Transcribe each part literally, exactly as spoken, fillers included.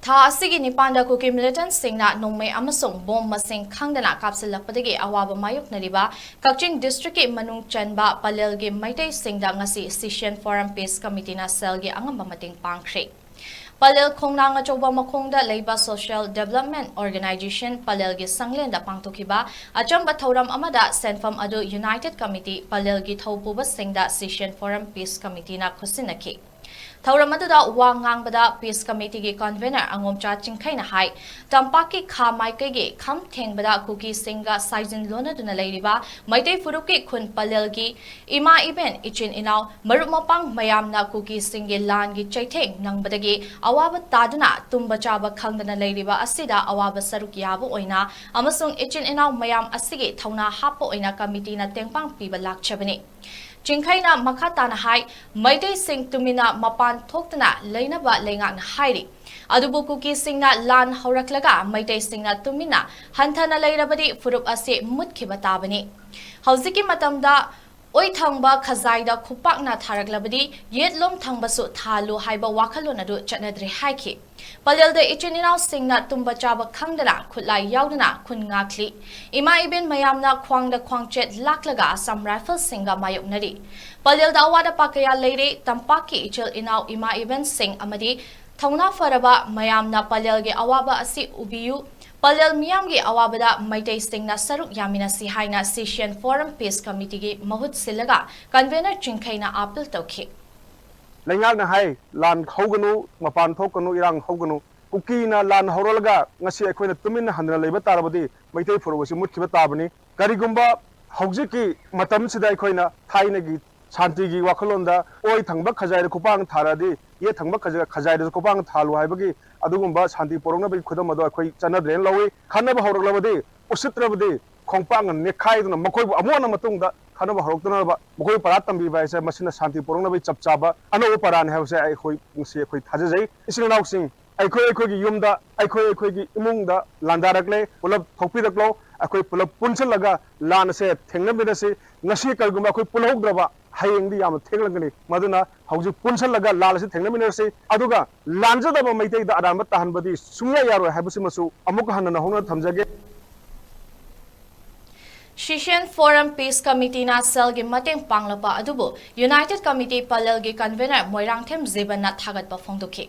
ꯊꯥ ꯑꯁꯤꯒꯤ ꯅꯤꯄꯥꯟꯗ ꯀꯨꯀꯤ ꯃꯤꯂꯤꯇꯦꯟꯠꯁꯤꯡꯅ ꯅꯣꯡꯃꯩ ꯑꯃꯁꯨꯡ ꯕꯣꯝ ꯃꯁꯤꯡ ꯈꯪꯗꯅ ꯀꯥꯞꯁꯤꯜꯂꯛꯄꯗꯒꯤ ꯑꯋꯥꯕ ꯃꯥꯌꯣꯛꯅꯔꯤꯕ ꯀꯛꯆꯤꯡ ꯗꯤꯁꯇ꯭ꯔꯤꯛꯀꯤ ꯃꯅꯨꯡ ꯆꯟꯕ ꯄꯂꯦꯜꯒꯤ ꯃꯩꯇꯩꯁꯤꯡꯗ ꯉꯁꯤ ꯁꯤꯁꯤꯌꯟ ꯐꯣꯔꯝ ꯄꯤꯁ ꯀꯃꯤꯇꯤꯅ ꯁꯦꯜꯒꯤ ꯑꯉꯝꯕ ꯃꯇꯦꯡ ꯄꯥꯡꯈ꯭ꯔꯦ꯫ ꯄꯂꯦꯜ ꯈꯣꯡꯅꯥꯡ ꯑꯆꯧꯕ ꯃꯈꯣꯡꯗ ꯂꯩꯕ ꯁꯣꯁꯤꯌꯦꯜ ꯗꯤꯕꯦꯂꯞꯃꯦꯟꯠ ꯑꯣꯔꯒꯅꯥꯏꯖꯦꯁꯟ ꯄꯂꯦꯜꯒꯤ ꯁꯪꯂꯦꯟꯗ ꯄꯥꯡꯊꯣꯛꯈꯤꯕ ꯑꯆꯝꯕ ꯊꯧꯔꯝ ꯑꯃꯗ ꯁꯦꯟꯐꯝ ꯑꯗꯨ ꯌꯨꯅꯥꯏꯇꯦꯗ ꯀꯃꯤꯇꯤ ꯄꯂꯦꯜꯒꯤ ꯊꯧꯄꯨꯕꯁꯤꯡꯗ ꯁꯤꯁꯤꯌꯟ ꯐꯣꯔꯝ ꯄꯤꯁ ꯀꯃꯤꯇꯤꯅ ꯈꯨꯠꯁꯤꯟꯅꯈꯤ꯫ ꯊꯧꯔꯝ ꯑꯗꯨꯗ ꯋꯥ ꯉꯥꯡꯕꯗ ꯄꯤꯁ ꯀꯃꯤꯇꯤꯒꯤ ꯀꯟꯚꯦꯅꯔ ꯑꯉꯣꯝꯆꯥ ꯆꯤꯡꯈꯩꯅ ꯍꯥꯏ, ꯇꯝꯄꯥꯛꯀꯤ ꯈꯥ ꯃꯥꯏꯀꯩꯒꯤ ꯈꯝ ꯊꯦꯡꯕꯗ ꯀꯨꯀꯤꯁꯤꯡꯒ ꯁꯥꯏꯖꯤꯟ ꯂꯣꯟꯅꯗꯨꯅ ꯂꯩꯔꯤꯕ ꯃꯩꯇꯩ ꯐꯨꯔꯨꯞꯀꯤ ꯈꯨꯟ ꯄꯂꯦꯜꯒꯤ ꯏꯃꯥ ꯏꯕꯦꯟ, ꯏꯆꯤꯟ ꯏꯅꯥꯎ, ꯃꯔꯨꯞ ꯃꯄꯥꯡ ꯃꯌꯥꯝꯅ ꯀꯨꯀꯤꯁꯤꯡꯒꯤ ꯂꯥꯟꯒꯤ ꯆꯩꯊꯦꯡ ꯅꯪꯕꯗꯒꯤ ꯑꯋꯥꯕ ꯇꯥꯗꯨꯅ ꯇꯨꯝꯕ ꯆꯥꯕ ꯈꯪꯗꯅ ꯂꯩꯔꯤꯕ ꯑꯁꯤꯗ ꯑꯋꯥꯕ ꯁꯔꯨꯛ ꯌꯥꯕ ꯑꯣꯏꯅ ꯑꯃꯁꯨꯡ ꯏꯆꯤꯟ ꯏꯅꯥꯎ ꯃꯌꯥꯝ ꯑꯁꯤꯒꯤ ꯊꯧꯅꯥ ꯍꯥꯞꯄ ꯑꯣꯏꯅ ꯀꯃꯤꯇꯤꯅ ꯇꯦꯡꯕꯥꯡ ꯄꯤꯕ ꯂꯥꯛꯆꯕꯅꯤ꯫ ꯆꯤꯡꯈꯩꯅ ꯃꯈꯥ ꯇꯥꯅ ꯍꯥꯏ, ꯃꯩꯇꯩꯁꯤꯡ ꯇꯨꯃꯤꯟꯅ ꯃꯄꯥꯟ ꯊꯣꯛꯇꯅ ꯂꯩꯅꯕ ꯂꯩꯉꯥꯛꯅ ꯍꯥꯏꯔꯤ꯫ ꯑꯗꯨꯕꯨ ꯀꯨꯀꯤꯁꯤꯡꯅ ꯂꯥꯟ ꯍꯧꯔꯛꯂꯒ ꯃꯩꯇꯩꯁꯤꯡꯅ ꯇꯨꯃꯤꯟꯅ ꯍꯟꯊꯅ ꯂꯩꯔꯕꯗꯤ ꯐꯨꯔꯨꯞ ꯑꯁꯤ ꯃꯨꯠꯈꯤꯕ ꯇꯥꯕꯅꯤ꯫ ꯍꯧꯖꯤꯛꯀꯤ ꯃꯇꯝꯗ ꯑꯣꯏ ꯊꯪꯕ ꯈꯖꯥꯏꯗ ꯈꯨꯄꯥꯛꯅ ꯊꯥꯔꯛꯂꯕꯗꯤ ꯌꯦꯠꯂꯣꯝ ꯊꯪꯕꯁꯨ ꯊꯥꯜꯂꯨ ꯍꯥꯏꯕ ꯋꯥꯈꯜꯂꯣꯟ ꯑꯗꯨ ꯆꯠꯅꯗ꯭ꯔꯦ ꯍꯥꯏꯈꯤ꯫ ꯄꯂꯦꯜꯗ ꯏꯆꯤꯟ ꯏꯅꯥꯎꯁꯤꯡꯅ ꯇꯨꯝꯕ ꯆꯥꯕ ꯈꯪꯗꯅ ꯈꯨꯠꯂꯥꯏ ꯌꯥꯎꯗꯅ ꯈꯨꯟ ꯉꯥꯛꯂꯤ꯫ ꯏꯃꯥ ꯏꯕꯦꯟ ꯃꯌꯥꯝꯅ ꯈ꯭ꯋꯥꯡꯗ ꯈ꯭ꯋꯥꯡꯆꯦꯠ ꯂꯥꯛꯂꯒ ꯑꯁꯥꯝ ꯔꯥꯏꯐꯜꯁꯤꯡꯒ ꯃꯥꯌꯣꯛꯅꯔꯤ꯫ ꯄꯂꯦꯜꯗ ꯑꯋꯥꯠ ꯑꯄꯥ ꯀꯌꯥ ꯂꯩꯔꯦ꯫ ꯇꯝꯄꯥꯛꯀꯤ ꯏꯆꯤꯜ ꯏꯅꯥꯎ ꯏꯃꯥ ꯏꯕꯦꯟꯁꯤꯡ ꯑꯃꯗꯤ ꯊꯧꯅꯥ ꯐꯔꯕ ꯃꯌꯥꯝꯅ ꯄꯂꯦꯜꯒꯤ ꯑꯋꯥꯕ ꯑꯁꯤ ꯎꯕꯤꯌꯨ꯫ ꯄꯂꯦꯜ ꯃꯤꯌꯥꯝꯒꯤ ꯑꯋꯥꯕꯗ ꯃꯩꯇꯩꯁꯤꯡꯅ ꯁꯔꯨꯛ ꯌꯥꯃꯤꯟꯅꯁꯤ ꯍꯥꯏꯅ ꯁꯤꯁꯤꯌꯟ ꯐꯣꯔꯝ ꯄꯤꯁ ꯀꯃꯤꯇꯤꯒꯤ ꯃꯍꯨꯠ ꯁꯤꯜꯂꯒ ꯀꯟꯚꯦꯅꯔ ꯆꯤꯡꯈꯩꯅ ꯑꯥꯄꯤꯜ ꯇꯧꯈꯤ꯫ ꯂꯩꯉꯥꯛꯅ ꯍꯥꯏ, ꯂꯥꯟ ꯍꯧꯒꯅꯨ, ꯃꯄꯥꯟ ꯊꯣꯛꯀꯅꯨ, ꯏꯔꯥꯡ ꯍꯧꯒꯅꯨ꯫ ꯀꯨꯀꯤꯅ ꯂꯥꯟ ꯍꯧꯔꯛꯂꯒ ꯉꯁꯤ ꯑꯩꯈꯣꯏꯅ ꯇꯨꯃꯤꯟꯅ ꯍꯟꯗꯅ ꯂꯩꯕ ꯇꯥꯔꯕꯗꯤ ꯃꯩꯇꯩ ꯐꯨꯔꯨꯞ ꯑꯁꯤ ꯃꯨꯠꯈꯤꯕ ꯇꯥꯕꯅꯤ꯫ ꯀꯔꯤꯒꯨꯝꯕ ꯍꯧꯖꯤꯛꯀꯤ ꯃꯇꯝꯁꯤꯗ ꯑꯩꯈꯣꯏꯅ ꯊꯥꯏꯅꯒꯤ ꯁꯥꯟꯇꯤꯒꯤ ꯋꯥꯈꯜꯂꯣꯟꯗ ꯑꯣꯏ ꯊꯪꯕ ꯈꯖꯥꯏꯗ ꯈꯨꯄꯥꯡ ꯊꯥꯔꯗꯤ ꯌꯦꯠ ꯊꯪꯕ ꯈꯖ-, ꯈꯖꯥꯏꯗꯁꯨ ꯈꯨꯄꯥꯡ ꯊꯥꯜꯂꯨ ꯍꯥꯏꯕꯒꯤ ꯑꯗꯨꯒꯨꯝꯕ ꯁꯥꯟꯇꯤ ꯄꯨꯔꯛꯅꯕꯒꯤ ꯈꯨꯗꯝ ꯑꯗꯣ ꯑꯩꯈꯣꯏ ꯆꯠꯅꯗ꯭ꯔꯦꯅ ꯂꯧꯏ꯫ ꯈꯟꯅꯕ ꯍꯧꯔꯛꯂꯕꯗꯤ, ꯎꯁꯤꯠꯇ꯭ꯔꯕꯗꯤ ꯈꯣꯡꯄꯥꯛꯅ ꯅꯦꯠꯈꯥꯏꯗꯨꯅ ꯃꯈꯣꯏꯕꯨ ꯑꯃꯨꯛ ꯍꯟꯅ ꯃꯇꯨꯡꯗ ꯈꯟꯅꯕ ꯍꯧꯔꯛꯇꯅꯕ ꯃꯈꯣꯏꯕꯨ ꯄꯔꯥ ꯇꯝꯕꯤꯕ ꯍꯥꯏꯁꯦ ꯃꯁꯤꯅ ꯁꯥꯟꯇꯤ ꯄꯨꯔꯛꯅꯕꯒꯤ ꯆꯞ ꯆꯥꯕ ꯑꯅꯧꯕ ꯄꯔꯥꯅꯤ ꯍꯥꯏꯕꯁꯦ ꯑꯩꯈꯣꯏ ꯉꯁꯤ ꯑꯩꯈꯣꯏ ꯊꯥꯖꯖꯩ꯫ ꯏꯆꯤꯜ ꯏꯅꯥꯎꯁꯤꯡ, ꯑꯩꯈꯣꯏ ꯑꯩꯈꯣꯏꯒꯤ ꯌꯨꯝꯗ, ꯑꯩꯈꯣꯏ ꯑꯩꯈꯣꯏꯒꯤ ꯏꯃꯨꯡꯗ ꯂꯥꯟꯗꯥꯔꯛꯂꯦ, ꯄꯨꯂꯞ ꯊꯣꯛꯄꯤꯔꯛꯂꯣ꯫ ꯑꯩꯈꯣꯏ ꯄꯨꯂꯞ ꯄꯨꯟꯁꯤꯜꯂꯒ ꯂꯥꯟ ꯑꯁꯦ ꯊꯦꯡꯅꯃꯤꯟꯅꯁꯤ꯫ ꯉꯁꯤ ꯀꯔꯤꯒꯨꯝꯕ ꯑꯩꯈꯣꯏ ꯄꯨꯜꯍꯧꯗ꯭ꯔꯕ, ꯍꯌꯦꯡꯗꯤ ꯌꯥꯝꯅ ꯊꯦꯡꯂꯒꯅꯤ꯫ ꯃꯗꯨꯅ ꯍꯧꯖꯤꯛ ꯄꯨꯟꯁꯜꯂꯒ ꯂꯥꯟ ꯑꯁꯤ ꯊꯦꯡꯅꯃꯤꯟꯅꯔꯁꯤ, ꯑꯗꯨꯒ ꯂꯥꯟꯖꯗꯕ ꯃꯩꯇꯩꯗ ꯑꯔꯥꯟꯕ ꯇꯥꯍꯟꯕꯗꯤ ꯁꯨꯡꯌꯥ ꯌꯥꯔꯣꯏ ꯍꯥꯏꯕꯁꯤꯃꯁꯨ ꯑꯃꯨꯛꯀ ꯍꯟꯅ ꯅꯧꯍꯧꯅ ꯊꯝꯖꯒꯦ꯫ Session Forum Peace Committeeꯅ ꯁꯦꯜꯒꯤ ꯃꯇꯦꯡ ꯄꯥꯡꯂꯛꯄ ꯑꯗꯨꯕꯨ United Committee ꯄꯂꯦꯜꯒꯤ convener ꯃꯣꯏꯔꯥꯡꯊꯦꯝ ꯖꯤꯕꯟꯅ ꯊꯥꯒꯠꯄ ꯐꯣꯡꯗꯣꯛꯈꯤ꯫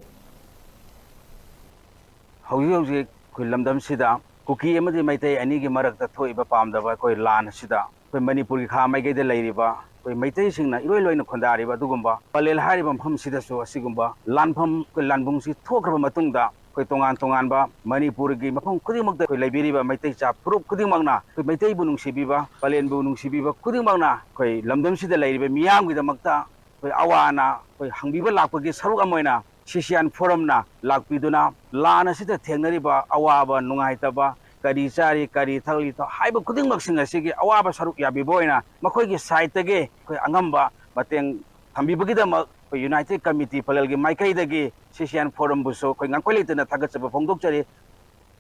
ꯍꯧꯖꯤꯛ ꯍꯧꯖꯤꯛ ꯑꯩꯈꯣꯏ ꯂꯝꯗꯝꯁꯤꯗ ꯀꯨꯀꯤ ꯑꯃꯗꯤ ꯃꯩꯇꯩ ꯑꯅꯤꯒꯤ ꯃꯔꯛꯇ ꯊꯣꯛꯏꯕ ꯄꯥꯝꯗꯕ ꯑꯩꯈꯣꯏ ꯂꯥꯟ ꯑꯁꯤꯗ ꯑꯩꯈꯣꯏ ꯃꯅꯤꯄꯨꯔꯒꯤ ꯈꯥ ꯃꯥꯏꯀꯩꯗ ꯂꯩꯔꯤꯕ ꯑꯩꯈꯣꯏ ꯃꯩꯇꯩꯁꯤꯡꯅ ꯏꯔꯣꯏ ꯂꯣꯏꯅ ꯈꯨꯟꯗꯥꯔꯤꯕ ꯑꯗꯨꯒꯨꯝꯕ ꯄꯂꯦꯜ ꯍꯥꯏꯔꯤꯕ ꯃꯐꯝꯁꯤꯗꯁꯨ ꯑꯁꯤꯒꯨꯝꯕ ꯂꯥꯟꯐꯝ, ꯑꯩꯈꯣꯏ ꯂꯥꯟꯕꯨꯡꯁꯤ ꯊꯣꯛꯈ꯭ꯔꯕ ꯃꯇꯨꯡꯗ ꯑꯩꯈꯣꯏ ꯇꯣꯉꯥꯟ ꯇꯣꯉꯥꯟꯕ ꯃꯅꯤꯄꯨꯔꯒꯤ ꯃꯐꯝ ꯈꯨꯗꯤꯡꯃꯛꯇ ꯑꯩꯈꯣꯏ ꯂꯩꯕꯤꯔꯤꯕ ꯃꯩꯇꯩ ꯆꯥ ꯐꯨꯔꯨꯞ ꯈꯨꯗꯤꯡꯃꯛꯅ ꯑꯩꯈꯣꯏ ꯃꯩꯇꯩꯕꯨ ꯅꯨꯡꯁꯤꯕꯤꯕ, ꯄꯂꯦꯟꯕꯨ ꯅꯨꯡꯁꯤꯕꯤꯕ ꯈꯨꯗꯤꯡꯃꯛꯅ ꯑꯩꯈꯣꯏ ꯂꯝꯗꯝꯁꯤꯗ ꯂꯩꯔꯤꯕ ꯃꯤꯌꯥꯝꯒꯤꯗꯃꯛꯇ ꯑꯩꯈꯣꯏ ꯑꯋꯥ ꯑꯅꯥ ꯑꯩꯈꯣꯏ ꯍꯪꯕꯤꯕ ꯂꯥꯛꯄꯒꯤ ꯁꯔꯨꯛ ꯑꯃ ꯑꯣꯏꯅ ꯁꯤꯁꯤꯌꯥꯟ ꯐꯣꯔꯝꯅ ꯂꯥꯛꯄꯤꯗꯨꯅ ꯂꯥꯟ ꯑꯁꯤꯗ ꯊꯦꯡꯅꯔꯤꯕ ꯑꯋꯥꯕ, ꯅꯨꯡꯉꯥꯏꯇꯕ, ꯀꯔꯤ ꯆꯥꯔꯤ, ꯀꯔꯤ ꯊꯛꯂꯤ ꯍꯥꯏꯕ ꯈꯨꯗꯤꯡꯃꯛꯁꯤꯡ ꯑꯁꯤꯒꯤ ꯑꯋꯥꯕ ꯁꯔꯨꯛ ꯌꯥꯕꯤꯕ ꯑꯣꯏꯅ ꯃꯈꯣꯏꯒꯤ ꯁꯥꯏꯠꯇꯒꯤ ꯑꯩꯈꯣꯏ ꯑꯉꯝꯕ ꯃꯇꯦꯡ ꯊꯝꯕꯤꯕꯒꯤꯗꯃꯛ ꯑꯩꯈꯣꯏ ꯌꯨꯅꯥꯏꯇꯦꯠ ꯀꯃꯤꯇꯤ ꯄꯂꯦꯜꯒꯤ ꯃꯥꯏꯀꯩꯗꯒꯤ ꯁꯤꯁꯤꯌꯥꯟ ꯐꯣꯔꯝꯕꯨꯁꯨ ꯑꯩꯈꯣꯏ ꯉꯥꯡꯈꯣꯏ ꯂꯩꯇꯅ ꯊꯥꯒꯠꯆꯕ ꯐꯣꯡꯗꯣꯛꯆꯔꯤ꯫